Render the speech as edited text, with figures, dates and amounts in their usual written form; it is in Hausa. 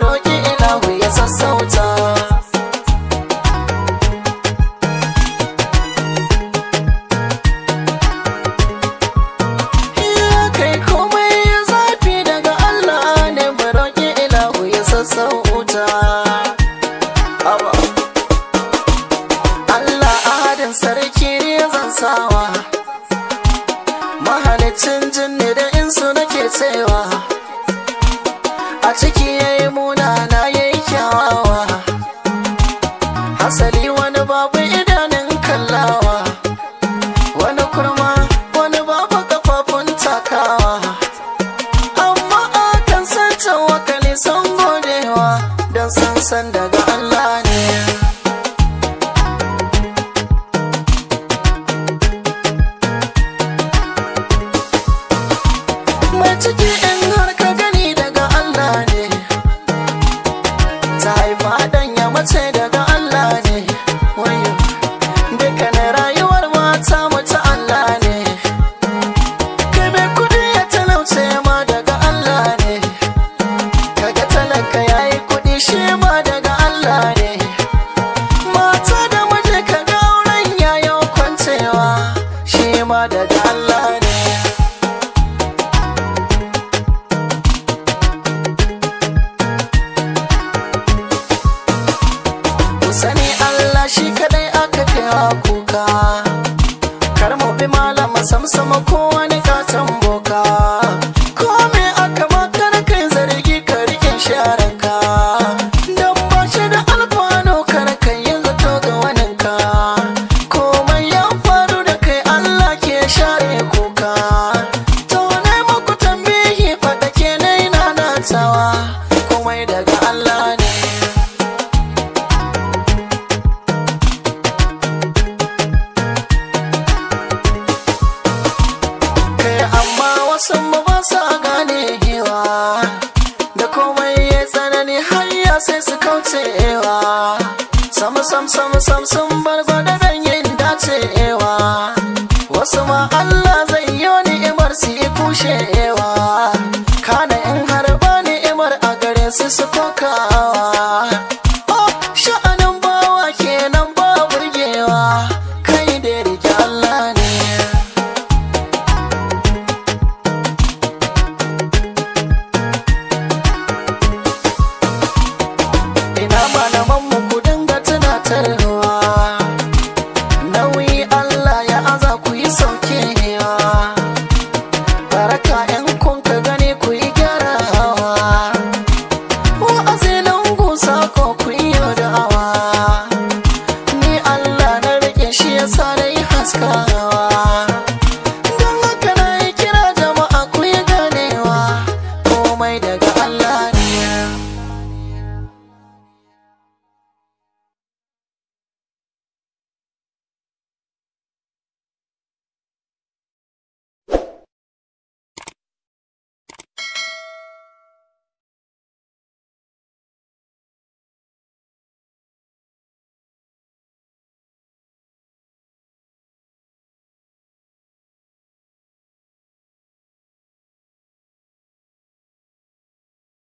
roƙi ilahu ya sassauta. Iya kai komai ya zafi daga Allah ne, mu roƙi ilahu ya sassauta. Aba. Allah ahadin sarki ne zan sawa, mahalicin jinni da insu nake cewa, a ciki yayi munana yayi kyawawa, hasali wani babu idanun kallawa, wani kurma wani babu kafafun takawa, amma akan san tawakali sun godewa don san san daga Allah ne. Mai ciki in har ka gani daga Allah ne, ta haifa dan ya mace daga Allah ne, wayo dukkanin rayuwar mata mace Allah ne, kai mai kudi ya talauce ma daga Allah ne, kaga talaka yayi kudi shi ma daga Allah ne, mata da miji kaga auren yayo kwancewa shi ma daga Allah ne. Ku sani Allah shi kadai aka kaiwa kuka, kar mu bi malama samsama ko wani katon boka, ko me aka makar kai zargi ka rike shi a ranka, dan ba shi da alfano kar kai yi zato ga waninka, komai ya faru da kai Allah ke share kuka. To ne muku tambihi faɗa ke nai nanatawa, komai daga Allah ne. Kai amma wasu mu ba sa gane hewa, da komai ya tsanani hanya sai su kaucewa, sam sam sam sam sun bar gwada don yin dacewa, wasu ma Allah